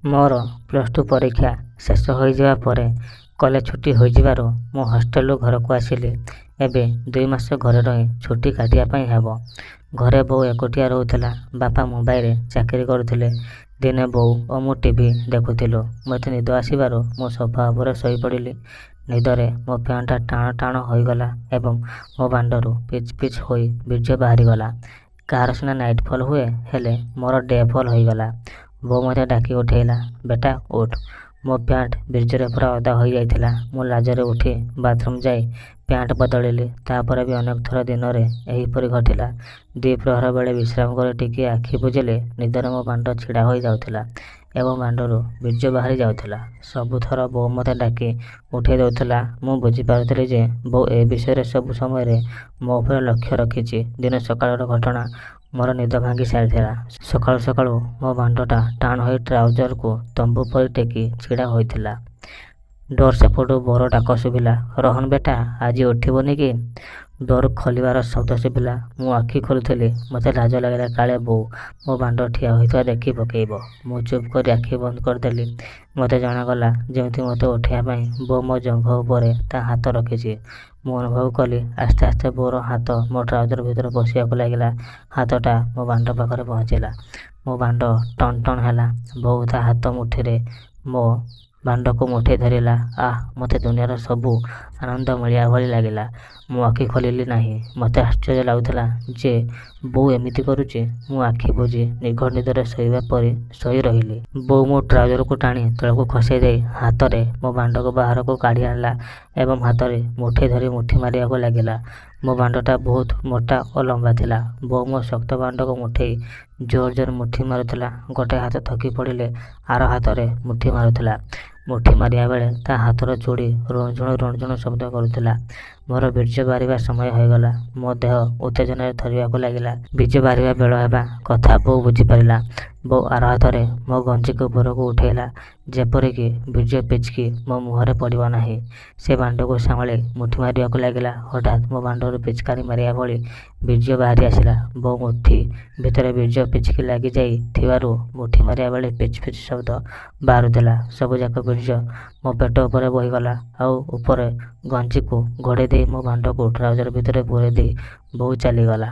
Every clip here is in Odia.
ମୋର +2 ପରୀକ୍ଷା ଶେଷ ହୋଇଯିବା ପରେ କଲେଜ ଛୁଟି ହୋଇଯିବାରୁ ମୁଁ ହଷ୍ଟେଲରୁ ଘରକୁ ଆସିଲି। ଏବେ 2 ମାସ ଘରେ ରହି ଛୁଟି କାଟିବା ପାଇଁ ହେବ। ଘରେ ବୋଉ ଏକୁଟିଆ ରହୁଥିଲା। ବାପା ମୁମ୍ବାଇରେ ଚାକିରି କରୁଥିଲେ। ଦିନେ ବୋଉ ଓ ମୁଁ ଟିଭି ଦେଖୁଥିଲୁ। ମୋତେ ନିଦ ଆସିବାରୁ ମୁଁ ସୋଫା ଉପରେ ଶୋଇପଡ଼ିଲି। ନିଦରେ ମୋ ପ୍ୟାଣ୍ଟଟା ଟାଣ ଟାଣ ହୋଇଗଲା ଏବଂ ମୋ ବାଣ୍ଡରୁ ପିଚ୍ ପିଚ୍ ହୋଇ ବୀର୍ଯ୍ୟ ବାହାରିଗଲା। କାହାର ସିନା ନାଇଟ୍ ଫଲ୍ ହୁଏ, ହେଲେ ମୋର ଡେ ଫଲ୍ ହୋଇଗଲା। ବୋଉ ମୋତେ ଡାକି ଉଠେଇଲା, "ବେଟା, ଉଠ୍।" ମୋ ପ୍ୟାଣ୍ଟ ବୀର୍ଯ୍ୟରେ ପୂରା ଓଦା ହୋଇଯାଇଥିଲା। ମୁଁ ଲାଜରେ ଉଠି ବାଥ୍ରୁମ୍ ଯାଇ ପ୍ୟାଣ୍ଟ ବଦଳିଲି। ତା'ପରେ ବି ଅନେକ ଥର ଦିନରେ ଏହିପରି ଘଟିଲା। ଦ୍ୱିପ୍ରହର ବେଳେ ବିଶ୍ରାମ କରି ଟିକିଏ ଆଖି ବୁଜିଲେ ନିଦରେ ମୋ ବାଣ୍ଡ ଛିଡ଼ା ହୋଇ ଯାଉଥିଲା ଏବଂ ବାଣ୍ଡରୁ ବୀର୍ଯ୍ୟ ବାହାରି ଯାଉଥିଲା। ସବୁଥର ବୋଉ ମୋତେ ଡାକି ଉଠେଇ ଦେଉଥିଲା। ମୁଁ ବୁଝିପାରୁଥିଲି ଯେ ବୋଉ ଏ ବିଷୟରେ ସବୁ ସମୟରେ ମୋ ଉପରେ ଲକ୍ଷ୍ୟ ରଖିଛି। ଦିନେ ସକାଳର ଘଟଣା। ମୋର ନିଦ ଭାଙ୍ଗି ସାରିଥିଲା। ସକାଳୁ ସକାଳୁ ମୋ ବାଣ୍ଡଟା ଟାଣ ହୋଇ ଟ୍ରାଉଜରକୁ ତମ୍ବୁ ପରି ଟେକି ଛିଡ଼ା ହୋଇଥିଲା। ଡୋର୍ ସେପଟୁ ବୋଉର ଡାକ ଶୁଭିଲା, "ରୋହନ ବେଟା, ଆଜି ଉଠିବୁନି କି?" ଡୋର୍ ଖୋଲିବାର ଶବ୍ଦ ଶୁଭିଲା। ମୁଁ ଆଖି ଖୋଲୁଥିଲି। ମୋତେ ଲାଜ ଲାଗିଲା, କାଳେ ବୋଉ ମୋ ବାଣ୍ଡ ଠିଆ ହୋଇଥିବା ଦେଖି ପକେଇବ। ମୁଁ ଚୁପ୍ କରି ଆଖି ବନ୍ଦ କରିଦେଲି। ମୋତେ ଜଣାଗଲା ଯେମିତି ମୋତେ ଉଠେଇବା ପାଇଁ ବୋଉ ମୋ ଜଙ୍ଘ ଉପରେ ତା' ହାତ ରଖିଛି। ମୁଁ ଅନୁଭବ କଲି, ଆସ୍ତେ ଆସ୍ତେ ବୋଉର ହାତ ମୋ ଟ୍ରାଉଜର ଭିତରେ ପଶିବାକୁ ଲାଗିଲା। ହାତଟା ମୋ ବାଣ୍ଡ ପାଖରେ ପହଞ୍ଚିଲା। ମୋ ବାଣ୍ଡ ଟଣ ଟଣ ହେଲା। ବୋଉ ତା' ହାତ ମୁଠିରେ ମୋ ବାଣ୍ଡକୁ ମୁଠେଇ ଧରିଲା। ଆଃ, ମୋତେ ଦୁନିଆର ସବୁ ଆନନ୍ଦ ମିଳିବା ଭଳି ଲାଗିଲା। ମୁଁ ଆଖି ଖୋଲିଲି ନାହିଁ। ମୋତେ ଆଶ୍ଚର୍ଯ୍ୟ ଲାଗୁଥିଲା ଯେ ବୋଉ ଏମିତି କରୁଛି। ମୁଁ ଆଖି ବୁଜି ନିଘୋଡ଼ ନିଦରେ ଶୋଇବା ପରି ଶୋଇ ରହିଲି। ବୋଉ ମୋ ଟ୍ରାଉଜରକୁ ଟାଣି ତଳକୁ ଖସେଇ ଦେଇ ହାତରେ ମୋ ବାଣ୍ଡକୁ ବାହାରକୁ କାଢ଼ି ଆଣିଲା ଏବଂ ହାତରେ ମୁଠେଇ ଧରି ମୁଠି ମାରିବାକୁ ଲାଗିଲା। ମୋ ବାଣ୍ଡଟା ବହୁତ ମୋଟା ଓ ଲମ୍ବା ଥିଲା। ବୋଉ ମୋ ଶକ୍ତ ବାଣ୍ଡକୁ ମୁଠେଇ ଜୋର ଜୋର ମୁଠି ମାରୁଥିଲା। ଗୋଟାଏ ହାତ ଥକି ପଡ଼ିଲେ ଆର ହାତରେ ମୁଠି ମାରୁଥିଲା। ମୁଠି ମାରିବା ବେଳେ ତା' ହାତର ଚୁଡ଼ି ରୁଣୁଝୁଣୁ ରୁଣୁଝୁଣୁ ଶବ୍ଦ କରୁଥିଲା। ମୋର ବୀର୍ଯ୍ୟ ବାହାରିବା ସମୟ ହୋଇଗଲା। ମୋ ଦେହ ଉତ୍ତେଜନାରେ ଥରିବାକୁ ଲାଗିଲା। ବୀର୍ଯ୍ୟ ବାହାରିବା ବେଳ ହେବା କଥା ବୋଉ ବୁଝିପାରିଲା। ବୋଉ ଆର ହାତରେ ମୋ ଗଞ୍ଜିକୁ ଉପରକୁ ଉଠେଇଲା, ଯେପରିକି ବୀର୍ଯ୍ୟ ପିଚକି ମୋ ମୁହଁରେ ପଡ଼ିବ ନାହିଁ। ସେ ବାଣ୍ଡକୁ ସାଉଁଳି ମୁଠି ମାରିବାକୁ ଲାଗିଲା। ହଠାତ୍ ମୋ ବାଣ୍ଡରୁ ପିଚକାରି ମାରିବା ଭଳି ବୀର୍ଯ୍ୟ ବାହାରି ଆସିଲା। ବୋଉ ମୁଠି ଭିତରେ ବୀର୍ଯ୍ୟ ପିଚକି ଲାଗିଯାଇ ଥିବାରୁ ମୁଠି ମାରିବା ବେଳେ ପିଚ୍ ପିଚ୍ ଶବ୍ଦ ବାହାରୁଥିଲା। ସବୁଯାକ ବୀର୍ଯ୍ୟ ମୋ ପେଟ ଉପରେ ବୋହିଗଲା ଆଉ ଉପର ଗଞ୍ଜିକୁ ଘୋଡ଼େଇ ଦେଇ ମୋ ବାଣ୍ଡକୁ ଟ୍ରାଉଜର ଭିତରେ ପୂରେଇ ଦେଇ ବୋଉ ଚାଲିଗଲା।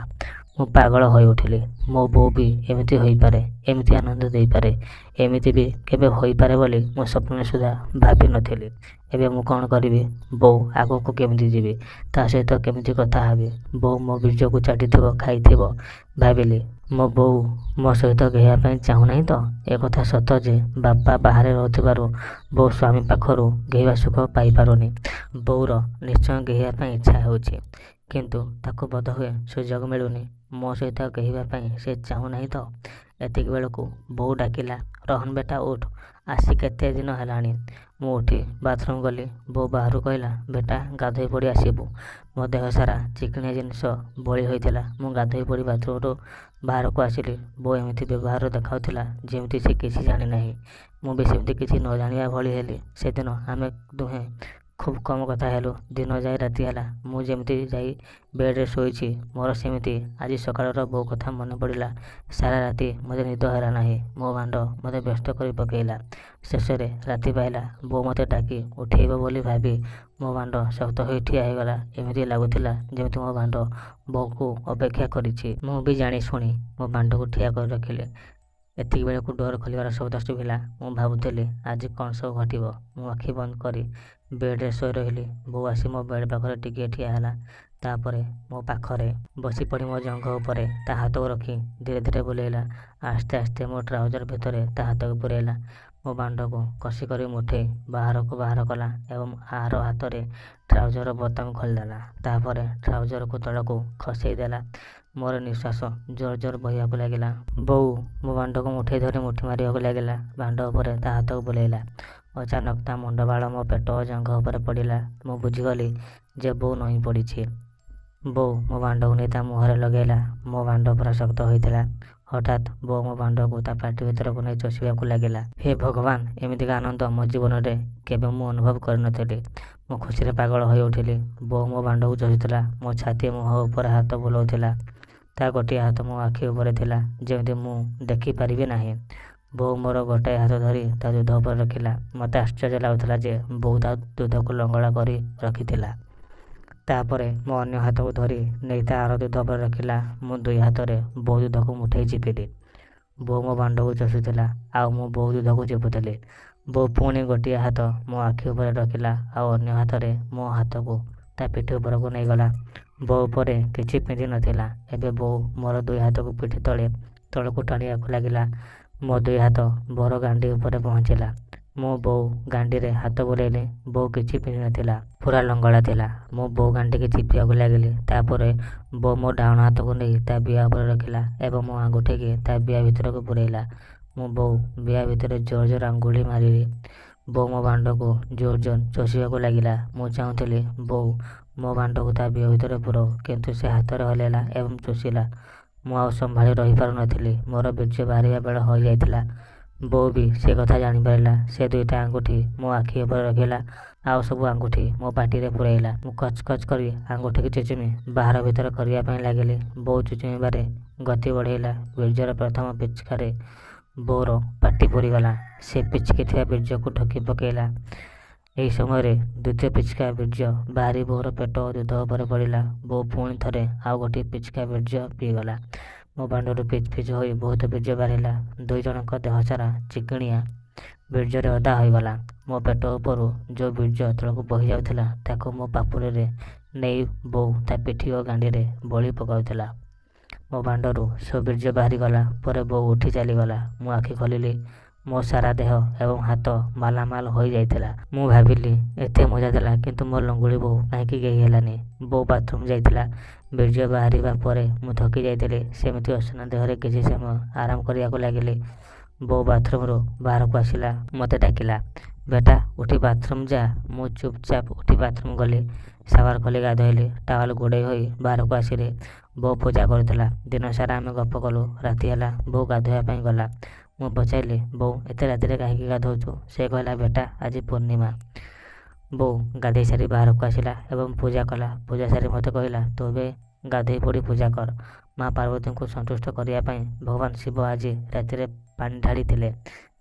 ମୁଁ ପାଗଳ ହୋଇଉଠିଲି। ମୋ ବୋଉ ବି ଏମିତି ହୋଇପାରେ, ଏମିତି ଆନନ୍ଦ ଦେଇପାରେ, ଏମିତି ବି କେବେ ହୋଇପାରେ ବୋଲି ମୁଁ ସ୍ୱପ୍ନରେ ସୁଦ୍ଧା ଭାବି ନ ଥିଲି। ଏବେ ମୁଁ କ'ଣ କରିବି? ବୋଉ ଆଗକୁ କେମିତି ଯିବି? ତା' ସହିତ କେମିତି କଥା ହେବି? ବୋଉ ମୋ ବୀର୍ଯ୍ୟକୁ ଚାଟିଥିବ, ଖାଇଥିବ। ଭାବିଲି, ମୋ ବୋଉ ମୋ ସହିତ ଗେହିବା ପାଇଁ ଚାହୁଁନାହିଁ ତ? ଏକଥା ସତ ଯେ ବାପା ବାହାରେ ରହୁଥିବାରୁ ବୋଉ ସ୍ୱାମୀ ପାଖରୁ ଗେହିବା ସୁଖ ପାଇପାରୁନି। ବୋଉର ନିଶ୍ଚୟ ଗେହିବା ପାଇଁ ଇଚ୍ଛା ହେଉଛି। କିନ୍ତୁ ତାକୁ ବୋଧହୁଏ ସୁଯୋଗ ମିଳୁନି। ମୋ ସହିତ ଗେହିବା ପାଇଁ ସେ ଚାହୁଁନାହିଁ ତ? ଏତିକିବେଳକୁ ବୋଉ ଡାକିଲା, "ରୋହନ ବେଟା, ଉଠ୍। ଆସି କେତେ ଦିନ ହେଲାଣି।" ମୁଁ ଉଠି ବାଥ୍ରୁମ୍ ଗଲି। ବୋଉ ବାହାରୁ କହିଲା, "ବେଟା, ଗାଧୋଇ ପଡ଼ି ଆସିବୁ।" ମୋ ଦେହସାରା ଚିକିଣିଆ ଜିନିଷ ବୋଳି ହୋଇଥିଲା। ମୁଁ ଗାଧୋଇ ପଡ଼ି ବାଥ୍ରୁମ୍ରୁ ବାହାରକୁ ଆସିଲି। ବୋଉ ଏମିତି ବ୍ୟବହାର ଦେଖାଉଥିଲା ଯେମିତି ସେ କିଛି ଜାଣିନାହିଁ। ମୁଁ ବି ସେମିତି କିଛି ନ ଜାଣିବା ଭଳି ହେଲି। ସେଦିନ ଆମେ ଦୁହେଁ ଖୁବ୍ କମ୍ କଥା ହେଲୁ। ଦିନ ଯାଇ ରାତି ହେଲା। ମୁଁ ଯେମିତି ଯାଇ ବେଡ଼୍ରେ ଶୋଇଛି, ମୋର ସେମିତି ଆଜି ସକାଳର ବୋଉ କଥା ମନେ ପଡ଼ିଲା। ସାରା ରାତି ମୋତେ ନିଦ ହେଲା ନାହିଁ। ମୋ ବାଣ୍ଡ ମୋତେ ବ୍ୟସ୍ତ କରି ପକେଇଲା। ଶେଷରେ ରାତି ପାହିଲା। ବୋଉ ମୋତେ ଡାକି ଉଠେଇବ ବୋଲି ଭାବି ମୋ ବାଣ୍ଡ ଶକ୍ତ ହୋଇ ଠିଆ ହୋଇଗଲା। ଏମିତି ଲାଗୁଥିଲା ଯେମିତି ମୋ ବାଣ୍ଡ ବୋଉକୁ ଅପେକ୍ଷା କରିଛି। ମୁଁ ବି ଜାଣିଶୁଣି ମୋ ବାଣ୍ଡକୁ ଠିଆ କରି ରଖିଲି। ଏତିକିବେଳକୁ ଡୋର୍ ଖୋଲିବାର ଶବ୍ଦ ଶୁଭିଲା। ମୁଁ ଭାବୁଥିଲି, ଆଜି କ'ଣ ସବୁ ଘଟିବ। ମୁଁ ଆଖି ବନ୍ଦ କରି ବେଡ଼୍ରେ ଶୋଇ ରହିଲି। ବୋଉ ଆସି ମୋ ବେଡ଼୍ ପାଖରେ ଟିକିଏ ଠିଆ ହେଲା। ତା'ପରେ ମୋ ପାଖରେ ବସିପଡ଼ି ମୋ ଜଙ୍ଘ ଉପରେ ତା' ହାତକୁ ରଖି ଧୀରେ ଧୀରେ ବୁଲେଇଲା। ଆସ୍ତେ ଆସ୍ତେ ମୋ ଟ୍ରାଉଜର ଭିତରେ ତା' ହାତକୁ ପୂରେଇଲା। ମୋ ବାଣ୍ଡକୁ କଷିକରି ମୁଠେଇ ବାହାରକୁ ବାହାର କଲା ଏବଂ ଆର ହାତରେ ଟ୍ରାଉଜରର ବୋତାମ ଖୋଲିଦେଲା। ତା'ପରେ ଟ୍ରାଉଜରକୁ ତଳକୁ ଖସେଇ ଦେଲା। ମୋର ନିଃଶ୍ୱାସ ଜୋର ଜୋର ବୋହିବାକୁ ଲାଗିଲା। ବୋଉ ମୋ ବାଣ୍ଡକୁ ମୁଠେଇ ଧରି ମୁଠି ମାରିବାକୁ ଲାଗିଲା। ବାଣ୍ଡ ଉପରେ ତା' ହାତକୁ ବୁଲେଇଲା। ଅଚାନକ ତା' ମୁଣ୍ଡବାଳ ମୋ ପେଟ ଓ ଜଙ୍ଘ ଉପରେ ପଡ଼ିଲା। ମୁଁ ବୁଝିଗଲି ଯେ ବୋଉ ନଇଁ ପଡ଼ିଛି। ବୋଉ ମୋ ବାଣ୍ଡକୁ ନେଇ ତା' ମୁହଁରେ ଲଗେଇଲା। ମୋ ବାଣ୍ଡ ପୂରା ଶକ୍ତ ହୋଇଥିଲା। ହଠାତ୍ ବୋଉ ମୋ ବାଣ୍ଡକୁ ତା' ପାଟି ଭିତରକୁ ନେଇ ଚୋଷିବାକୁ ଲାଗିଲା। ହେ ଭଗବାନ, ଏମିତିକା ଆନନ୍ଦ ମୋ ଜୀବନରେ କେବେ ମୁଁ ଅନୁଭବ କରିନଥିଲି। ମୁଁ ଖୁସିରେ ପାଗଳ ହୋଇଉଠିଲି। ବୋଉ ମୋ ବାଣ୍ଡକୁ ଚୋଷୁଥିଲା। ମୋ ଛାତି, ମୁହଁ ଉପରେ ହାତ ବୁଲାଉଥିଲା। ତା' ଗୋଟିଏ ହାତ ମୋ ଆଖି ଉପରେ ଥିଲା, ଯେମିତି ମୁଁ ଦେଖିପାରିବି ନାହିଁ। ବୋଉ ମୋର ଗୋଟାଏ ହାତ ଧରି ତା ଦୁଧ ଉପରେ ରଖିଲା। ମୋତେ ଆଶ୍ଚର୍ଯ୍ୟ ଲାଗୁଥିଲା ଯେ ବୋଉ ତା ଦୁଧକୁ ଲଙ୍ଗଳା କରି ରଖିଥିଲା। ତା'ପରେ ମୋ ଅନ୍ୟ ହାତକୁ ଧରି ନେଇ ତା ଆର ଦୁଧ ଉପରେ ରଖିଲା। ମୁଁ ଦୁଇ ହାତରେ ବୋଉ ଦୁଧକୁ ମୁଠେଇ ଚିପିଲି। ବୋଉ ମୋ ବାଣ୍ଡକୁ ଚୋଷୁଥିଲା ଆଉ ମୁଁ ବୋଉ ଦୁଧକୁ ଚିପୁଥିଲି। ବୋଉ ପୁଣି ଗୋଟିଏ ହାତ ମୋ ଆଖି ଉପରେ ରଖିଲା ଆଉ ଅନ୍ୟ ହାତରେ ମୋ ହାତକୁ ତା ପିଠି ଉପରକୁ ନେଇଗଲା। ବୋଉ ଉପରେ କିଛି ପିନ୍ଧି ନଥିଲା। ଏବେ ବୋଉ ମୋର ଦୁଇ ହାତକୁ ପିଠି ତଳେ ତଳକୁ ଟାଣିବାକୁ ଲାଗିଲା। ମୋ ଦୁଇ ହାତ ବୋଉର ଗାଣ୍ଡି ଉପରେ ପହଞ୍ଚିଲା। ମୁଁ ବୋଉ ଗାଣ୍ଡିରେ ହାତ ବୁଲେଇଲି। ବୋଉ କିଛି ପିନ୍ଧି ନଥିଲା, ପୂରା ଲଙ୍ଗଳା ଥିଲା। ମୁଁ ବୋଉ ଗାଣ୍ଡିକି ଚିପିବାକୁ ଲାଗିଲି। ତା'ପରେ ବୋଉ ମୋ ଡାହାଣ ହାତକୁ ନେଇ ତା ବିଆ ଉପରେ ରଖିଲା ଏବଂ ମୋ ଆଙ୍ଗୁଠିକି ତା ବିଆ ଭିତରକୁ ପୂରେଇଲା। ମୁଁ ବୋଉ ବିଆ ଭିତରେ ଜୋର ଜୋର ଆଙ୍ଗୁଳି ମାରିଲି। ବୋଉ ମୋ ବାଣ୍ଡକୁ ଜୋର ଜୋର ଚୋଷିବାକୁ ଲାଗିଲା। ମୁଁ ଚାହୁଁଥିଲି ବୋଉ ମୋ ବାଣ୍ଡକୁ ତା ବିଆ ଭିତରେ ପୂରାଉ, କିନ୍ତୁ ସେ ହାତରେ ହଲେଇଲା ଏବଂ ଚୋଷିଲା। ମୁଁ ଆଉ ସମ୍ଭାଳି ରହିପାରୁନଥିଲି। ମୋର ବୀର୍ଯ୍ୟ ବାହାରିବା ବେଳ ହୋଇଯାଇଥିଲା। ବୋଉ ବି ସେ କଥା ଜାଣିପାରିଲା। ସେ ଦୁଇଟା ଆଙ୍ଗୁଠି ମୋ ଆଖି ଉପରେ ରଖିଲା ଆଉ ସବୁ ଆଙ୍ଗୁଠି ମୋ ପାଟିରେ ପୂରେଇଲା। ମୁଁ କଚ୍ କଚ୍ କରି ଆଙ୍ଗୁଠିକି ଚୁଚୁମି ବାହାର ଭିତର କରିବା ପାଇଁ ଲାଗିଲି। ବୋଉ ଚୁଚୁମିବାରେ ଗତି ବଢ଼େଇଲା। ବୀର୍ଯ୍ୟର ପ୍ରଥମ ପିଚକାରେ ବୋଉର ପାଟି ପୂରିଗଲା। ସେ ପିଚକିଥିବା ବୀର୍ଯ୍ୟକୁ ଢୋକି ପକେଇଲା। ଏହି ସମୟରେ ଦ୍ୱିତୀୟ ପିଚକା ବୀର୍ଯ୍ୟ ବାହାରି ବୋଉର ପେଟ ଓ ଦୁଧ ଉପରେ ପଡ଼ିଲା। ବୋଉ ପୁଣି ଥରେ ଆଉ ଗୋଟିଏ ପିଚକା ବୀର୍ଯ୍ୟ ପିଇଗଲା। ମୋ ବାଣ୍ଡରୁ ପିଚ୍ ପିଚ୍ ହୋଇ ବହୁତ ବୀର୍ଯ୍ୟ ବାହାରିଲା। ଦୁଇ ଜଣଙ୍କ ଦେହସାରା ଚିକିଣିଆ ବୀର୍ଯ୍ୟରେ ଓଦା ହୋଇଗଲା। ମୋ ପେଟ ଉପରୁ ଯେଉଁ ବୀର୍ଯ୍ୟ ତଳକୁ ବୋହିଯାଉଥିଲା, ତାକୁ ମୋ ପାପୁଲିରେ ନେଇ ବୋଉ ତା ପିଠି ଓ ଗାଣ୍ଡିରେ ବୋଳି ପକାଉଥିଲା। ମୋ ବାଣ୍ଡରୁ ସବୁ ବୀର୍ଯ୍ୟ ବାହାରିଗଲା ପରେ ବୋଉ ଉଠି ଚାଲିଗଲା। ମୁଁ ଆଖି ଖୋଲିଲି। ମୋ ସାରା ଦେହ ଏବଂ ହାତ ମାଲାମାଲ ହୋଇଯାଇଥିଲା। ମୁଁ ଭାବିଲି ଏତେ ମଜା ଦେଲା, କିନ୍ତୁ ମୋ ଲଙ୍ଗୁଳି ବୋଉ କାହିଁକି ଗେହି ହେଲାନି? ବୋଉ ବାଥରୁମ୍ ଯାଇଥିଲା। ବୀର୍ଯ୍ୟ ବାହାରିବା ପରେ ମୁଁ ଥକି ଯାଇଥିଲି। ସେମିତି ଅସନା ଦେହରେ କିଛି ସମୟ ଆରାମ କରିବାକୁ ଲାଗିଲି। ବୋଉ ବାଥରୁମ୍ରୁ ବାହାରକୁ ଆସିଲା। ମୋତେ ଡାକିଲା, ବେଟା, ଉଠି ବାଥରୁମ୍ ଯା। ମୁଁ ଚୁପଚାପ ଉଠି ବାଥରୁମ୍ ଗଲି। ସାୱାର ଖୋଲି ଗାଧୋଇଲି। ଟାୱେଲ୍ ଗୁଡ଼େଇ ହୋଇ ବାହାରକୁ ଆସିଲି। ବୋଉ ପୂଜା କରୁଥିଲା। ଦିନସାରା ଆମେ ଗପ କଲୁ। ରାତି ହେଲା। ବୋଉ ଗାଧୋଇବା ପାଇଁ ଗଲା। ମୁଁ ପଚାରିଲି, ବୋଉ, ଏତେ ରାତିରେ କାହିଁକି ଗାଧୋଉଛୁ? ସେ କହିଲା, ବେଟା, ଆଜି ପୂର୍ଣ୍ଣିମା। ବୋଉ ଗାଧୋଇ ସାରି ବାହାରକୁ ଆସିଲା ଏବଂ ପୂଜା କଲା। ପୂଜା ସାରି ମୋତେ କହିଲା, ତୁ ଏବେ ଗାଧୋଇ ପଡ଼ି ପୂଜା କର। ମା ପାର୍ବତୀଙ୍କୁ ସନ୍ତୁଷ୍ଟ କରିବା ପାଇଁ ଭଗବାନ ଶିବ ଆଜି ରାତିରେ ପାଣି ଢାଳିଥିଲେ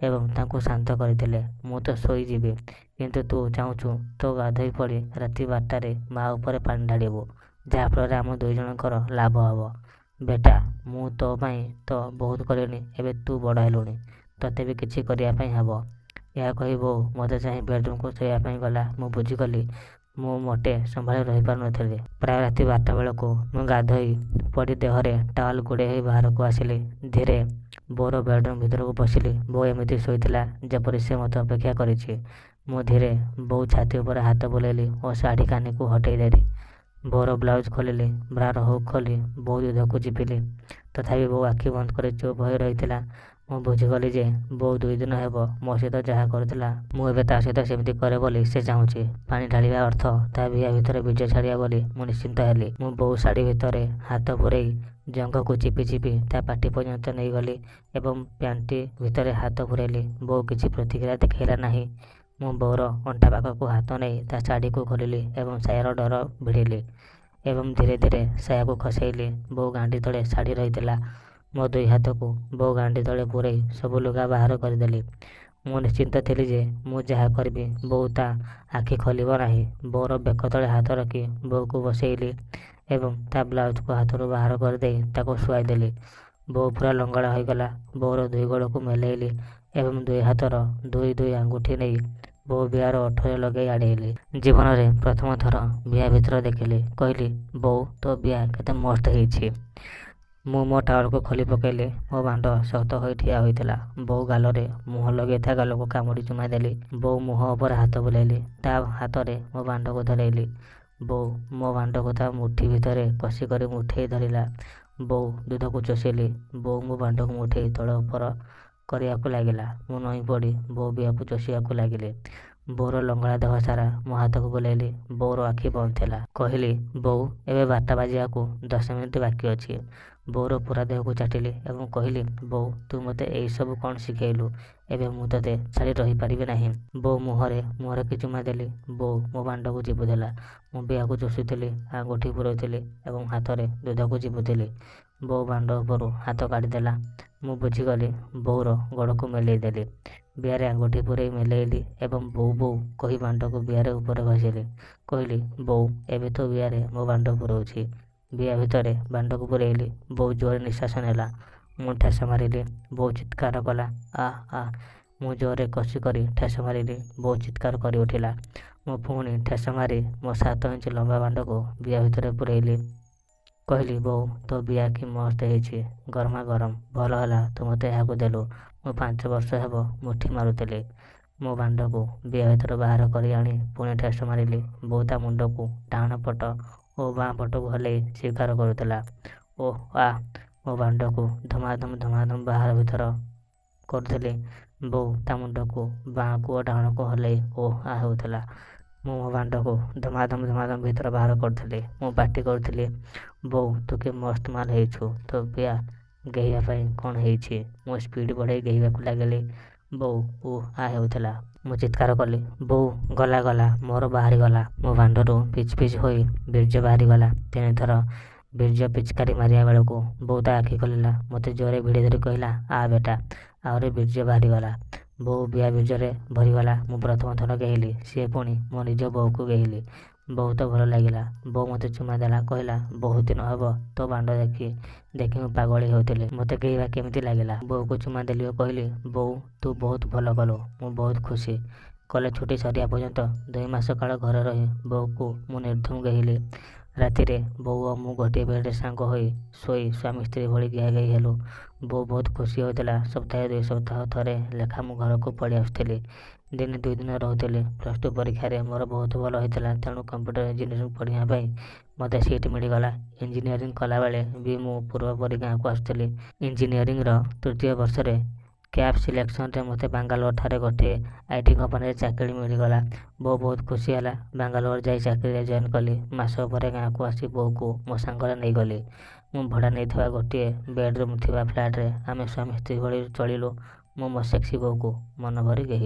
ଏବଂ ତାଙ୍କୁ ଶାନ୍ତ କରିଥିଲେ। ମୁଁ ତ ଶୋଇଯିବି, କିନ୍ତୁ ତୁ ଚାହୁଁଛୁ ତୁ ଗାଧୋଇ ପଡ଼ି ରାତି 12ଟାରେ ମା ଉପରେ ପାଣି ଢାଳିବୁ, ଯାହାଫଳରେ ଆମ ଦୁଇ ଜଣଙ୍କର ଲାଭ ହେବ। ବେଟା, ମୁଁ ତୋ ପାଇଁ ତ ବହୁତ କଲିଣି, ଏବେ ତୁ ବଡ଼ ହେଲୁଣି, ତୋତେ ବି କିଛି କରିବା ପାଇଁ ହେବ। ଏହା କହି ବୋଉ ମୋତେ ଚାହିଁ ବେଡ୍ରୁମ୍କୁ ଶୋଇବା ପାଇଁ ଗଲା। ମୁଁ ବୁଝିଗଲି। ମୁଁ ମୋଟେ ସମ୍ଭାଳି ରହିପାରୁନଥିଲି। ପ୍ରାୟ ରାତି 12ଟା ବେଳକୁ ମୁଁ ଗାଧୋଇ ପଡ଼ି ଦେହରେ ଟାୱେଲ୍ ଗୁଡ଼େଇ ହୋଇ ବାହାରକୁ ଆସିଲି। ଧୀରେ ବୋଉର ବେଡ୍ରୁମ୍ ଭିତରକୁ ପଶିଲି। ବୋଉ ଏମିତି ଶୋଇଥିଲା ଯେପରି ସେ ମୋତେ ଅପେକ୍ଷା କରିଛି। ମୁଁ ଧୀରେ ବୋଉ ଛାତି ଉପରେ ହାତ ବୁଲେଇଲି ଓ ଶାଢ଼ୀ କାନିକୁ ହଟେଇ ଦେଲି। ବୋଉର ବ୍ଲାଉଜ୍ ଖୋଲିଲି। ବ୍ରାର ହୁକ୍ ଖୋଲି ବୋଉ ଦୁଧକୁ ଚିପିଲି। ତଥାପି ବୋଉ ଆଖି ବନ୍ଦ କରି ଚୁପ୍ ହୋଇ ରହିଥିଲା। ମୁଁ ବୁଝିଗଲି ଯେ ବୋଉ 2 ଦିନ ହେବ ମୋ ସହିତ ଯାହା କରୁଥିଲା, ମୁଁ ଏବେ ତା ସହିତ ସେମିତି କରେ ବୋଲି ସେ ଚାହୁଁଛି। ପାଣି ଢାଳିବା ଅର୍ଥ ତା ବିଆ ଭିତରେ ବୀର୍ଯ୍ୟ ଛାଡ଼ିବା ବୋଲି ମୁଁ ନିଶ୍ଚିନ୍ତ ହେଲି। ମୁଁ ବୋଉ ଶାଢ଼ୀ ଭିତରେ ହାତ ପୂରେଇ ଜଙ୍ଘକୁ ଚିପି ଚିପି ତା ପାଟି ପର୍ଯ୍ୟନ୍ତ ନେଇଗଲି ଏବଂ ପ୍ୟାଣ୍ଟି ଭିତରେ ହାତ ପୂରେଇଲି। ବୋଉ କିଛି ପ୍ରତିକ୍ରିୟା ଦେଖେଇଲା ନାହିଁ। ମୁଁ ବୋଉର ଅଣ୍ଟା ପାଖକୁ ହାତ ନେଇ ତା ଶାଢ଼ୀକୁ ଖୋଲିଲି ଏବଂ ସାୟାର ଡୋର ଭିଡ଼ିଲି ଏବଂ ଧୀରେ ଧୀରେ ସାୟାକୁ ଖସେଇଲି। ବୋଉ ଗାଣ୍ଡି ତଳେ ଶାଢ଼ୀ ରହିଥିଲା। ମୋ ଦୁଇ ହାତକୁ ବୋଉ ଗାଣ୍ଡି ତଳେ ପୂରେଇ ସବୁ ଲୁଗା ବାହାର କରିଦେଲି। ମୁଁ ନିଶ୍ଚିନ୍ତ ଥିଲି ଯେ ମୁଁ ଯାହା କରିବି, ବୋଉ ତା ଆଖି ଖୋଲିବ ନାହିଁ। ବୋଉର ବେକ ତଳେ ହାତ ରଖି ବୋଉକୁ ବସେଇଲି ଏବଂ ତା ବ୍ଲାଉଜକୁ ହାତରୁ ବାହାର କରିଦେଇ ତାକୁ ଶୁଆଇଦେଲି। ବୋଉ ପୂରା ଲଙ୍ଗଳା ହୋଇଗଲା। ବୋଉର ଦୁଇ ଗୋଡ଼କୁ ମେଲେଇଲି ଏବଂ ଦୁଇ ହାତର ଦୁଇ ଦୁଇ ଆଙ୍ଗୁଠି ନେଇ ବୋଉ ବିଆର ଓଠରେ ଲଗେଇ ଆଡ଼େଇଲି। ଜୀବନରେ ପ୍ରଥମ ଥର ବିଆ ଭିତର ଦେଖିଲି। କହିଲି, ବୋଉ, ତୋ ବିଆ କେତେ ମସ୍ତ ହେଇଛି। ମୁଁ ମୋ ଟାୱେଲକୁ ଖୋଲି ପକେଇଲି। ମୋ ବାଣ୍ଡ ଶକ୍ତ ହୋଇ ଠିଆ ହୋଇଥିଲା। ବୋଉ ଗାଲରେ ମୁହଁ ଲଗେଇ ତା ଗାଲକୁ କାମୁଡ଼ି ଚୁମା ଦେଲି। ବୋଉ ମୁହଁ ଉପରେ ହାତ ବୁଲେଇଲି। ତା ହାତରେ ମୋ ବାଣ୍ଡକୁ ଧରେଇଲି। ବୋଉ ମୋ ବାଣ୍ଡକୁ ତା ମୁଠି ଭିତରେ କଷିକରି ମୁଠେଇ ଧରିଲା। ବୋଉ ଦୁଧକୁ ଚୋଷିଲି। ବୋଉ ମୋ ବାଣ୍ଡକୁ ମୁଠେଇ ତଳ ଉପର କରିବାକୁ ଲାଗିଲା। ମୁଁ ନଇଁ ପଡ଼ି ବୋଉ ବିଆକୁ ଚୋଷିବାକୁ ଲାଗିଲି। ବୋଉର ଲଙ୍ଗଳା ଦେହ ସାରା ମୋ ହାତକୁ ବୁଲେଇଲି। ବୋଉର ଆଖି ବନ୍ଦ ଥିଲା। କହିଲି, ବୋଉ, ଏବେ 12ଟା ବାଜିବାକୁ 10 ମିନିଟ୍ ବାକି ଅଛି। ବୋଉର ପୂରା ଦେହକୁ ଚାଟିଲି ଏବଂ କହିଲି, ବୋଉ, ତୁ ମୋତେ ଏଇସବୁ କ'ଣ ଶିଖେଇଲୁ? ଏବେ ମୁଁ ତୋତେ ଛାଡ଼ି ରହିପାରିବି ନାହିଁ। ବୋଉ ମୁହଁରେ ମୁହଁ ରଖି ଚୁମା ଦେଲି। ବୋଉ ମୋ ବାଣ୍ଡକୁ ଚିପୁଥିଲା। ମୁଁ ବିଆକୁ ଚୋଷୁଥିଲି, ଆଙ୍ଗୁଠି ପୂରୋଉଥିଲି ଏବଂ ହାତରେ ଦୁଧକୁ ଚିପୁଥିଲି। ବୋଉ ବାଣ୍ଡ ଉପରୁ ହାତ କାଢ଼ିଦେଲା। ମୁଁ ବୁଝିଗଲି। ବୋଉର ଗୋଡ଼କୁ ମେଲେଇ ଦେଲି। ବିଆରେ ଆଙ୍ଗୁଠି ପୂରେଇ ମେଲେଇଲି ଏବଂ ବୋଉ ବୋଉ କହି ବାଣ୍ଡକୁ ବିଆରେ ଉପରେ ଘଷିଲି। କହିଲି, ବୋଉ, ଏବେ ତୋ ବିଆରେ ମୋ ବାଣ୍ଡ ପୂରଉଛି। ବିଆ ଭିତରେ ବାଣ୍ଡକୁ ପୂରେଇଲି। ବୋଉ ଜୋରରେ ନିଃଶ୍ୱାସ ନେଲା। ମୁଁ ଠେସ ମାରିଲି। ବୋଉ ଚିତ୍କାର କଲା, ଆଃ ଆଃ। ମୁଁ ଜୋରରେ କଷିକରି ଠେସ ମାରିଲି। ବୋଉ ଚିତ୍କାର କରିଉଠିଲା। ମୁଁ ପୁଣି ଠେସ ମାରି ମୋ 7 ଇଞ୍ଚ ଲମ୍ବା ବାଣ୍ଡକୁ ବିଆ ଭିତରେ ପୂରେଇଲି। କହିଲି, ବୋଉ, ତୋ ବିଆ କି ମସ୍ତ ହେଇଛି। ଗରମାଗରମ। ଭଲ ହେଲା ତୁ ମୋତେ ଏହାକୁ ଦେଲୁ। ମୁଁ 5 ବର୍ଷ ହେବ ମୁଠି ମାରୁଥିଲି। ମୋ ବାଣ୍ଡକୁ ବିଆ ଭିତରୁ ବାହାର କରି ଆଣି ପୁଣି ଠେସ ମାରିଲି। ବୋଉ ତା ମୁଣ୍ଡକୁ ଡାହାଣ ପଟ ଓ ବାଁ ପଟକୁ ହଲେଇ ଚିତ୍କାର କରୁଥିଲା, ଓଃ ଆଃ। ମୋ ବାଣ୍ଡକୁ ଧମାଧମ ଧମାଧମ ବାହାର ଭିତର କରୁଥିଲି। ବୋଉ ତା ମୁଣ୍ଡକୁ ବାଁକୁ ଓ ଡାହାଣକୁ ହଲେଇ ଓଃ ଆଃ ହେଉଥିଲା। ମୁଁ ମୋ ବାଣ୍ଡକୁ ଧମାଧମ ଧମାଧମ ଭିତର ବାହାର କରୁଥିଲି। ମୁଁ ପାଟି କରୁଥିଲି, ବୋଉ, ତୁ କି ମସ୍ତ ମାଲ ହେଇଛୁ। ତୋ ବିଆ ଗେହିବା ପାଇଁ କ'ଣ ହେଇଛି। ମୁଁ ସ୍ପିଡ୍ ବଢ଼େଇ ଗେହିବାକୁ ଲାଗିଲି। ବୋଉ ଉଃ ଆଃ ହେଉଥିଲା। ମୁଁ ଚିତ୍କାର କଲି, ବୋଉ, ଗଲା ଗଲା, ମୋର ବାହାରିଗଲା। ମୋ ବାଣ୍ଡରୁ ପିଚ୍ ପିଚ୍ ହୋଇ ବୀର୍ଯ୍ୟ ବାହାରିଗଲା। ତିନିଥର ବୀର୍ଯ୍ୟ ପିଚକାରି ମାରିବା ବେଳକୁ ବୋଉ ତା ଆଖି ଖୋଲିଲା। ମୋତେ ଜୋରରେ ଭିଡ଼ିଧରି କହିଲା, ଆ ବେଟା। ଆହୁରି ବୀର୍ଯ୍ୟ ବାହାରିଗଲା। ବୋଉ ବିଆ ବୀର୍ଯ୍ୟରେ ଭରିଗଲା। ମୁଁ ପ୍ରଥମ ଥର ଗେହିଲି। ସିଏ ପୁଣି ମୋ ନିଜ ବୋଉକୁ ଗେହିଲି। ବହୁତ ଭଲ ଲାଗିଲା। ବୋଉ ମୋତେ ଚୁମା ଦେଲା। କହିଲା, ବହୁତ ଦିନ ହେବ ତୋ ବାଣ୍ଡ ଦେଖି ଦେଖି ମୁଁ ପାଗଳୀ ହେଉଥିଲି। ମୋତେ ଗେହିବା କେମିତି ଲାଗିଲା? ବୋଉକୁ ଚୁମା ଦେଲି ଓ କହିଲି, ବୋଉ, ତୁ ବହୁତ ଭଲ କଲୁ। ମୁଁ ବହୁତ ଖୁସି। କଲେଜ ଛୁଟି ସରିବା ପର୍ଯ୍ୟନ୍ତ 2 ମାସ କାଳ ଘରେ ରହି ବୋଉକୁ ମୁଁ ନିର୍ଧୁମ ଗେହିଲି। ରାତିରେ ବୋଉ ଓ ମୁଁ ଗୋଟିଏ ବେଡ୍‌ରେ ସାଙ୍ଗ ହୋଇ ଶୋଇ ସ୍ୱାମୀ ସ୍ତ୍ରୀ ଭଳି ଗେହାଗେହି ହେଲୁ। ବୋଉ ବହୁତ ଖୁସି ହେଉଥିଲା। ସପ୍ତାହେ 2 ସପ୍ତାହ ଥରେ ଲେଖା ମୁଁ ଘରକୁ ପଳିଆସୁଥିଲି। ଦିନେ 2 ଦିନ ରହୁଥିଲି। ପ୍ଲସ୍ ଟୁ ପରୀକ୍ଷାରେ ମୋର ବହୁତ ଭଲ ହୋଇଥିଲା, ତେଣୁ କମ୍ପ୍ୟୁଟର ଇଞ୍ଜିନିୟରିଂ ପଢ଼ିବା ପାଇଁ ମୋତେ ସିଟ୍ ମିଳିଗଲା। ଇଞ୍ଜିନିୟରିଂ କଲାବେଳେ ବି ମୁଁ ପୂର୍ବ ପରି ଗାଁକୁ ଆସୁଥିଲି। ଇଞ୍ଜିନିୟରିଂର ତୃତୀୟ ବର୍ଷରେ କ୍ୟାମ୍ପସ୍ ସିଲେକ୍ସନରେ ମୋତେ ବାଙ୍ଗାଲୋରଠାରେ ଗୋଟିଏ I. ଟି. କମ୍ପାନୀରେ ଚାକିରି ମିଳିଗଲା। ବୋଉ ବହୁତ ଖୁସି ହେଲା। ବାଙ୍ଗାଲୋର ଯାଇ ଚାକିରିରେ ଜଏନ୍ କଲି। ମାସକ ପରେ ଗାଁକୁ ଆସି ବୋଉକୁ ମୋ ସାଙ୍ଗରେ ନେଇଗଲି। ମୁଁ ଭଡ଼ା ନେଇଥିବା ଗୋଟିଏ ବେଡ୍‌ରୁମ୍ ଥିବା ଫ୍ଲାଟରେ ଆମେ ସ୍ୱାମୀ ସ୍ତ୍ରୀ ଭଳି ଚଳିଲୁ। ମୁଁ ମୋ ସେକ୍ସି ବୋଉକୁ ମନଭରି ଗେହିଲି।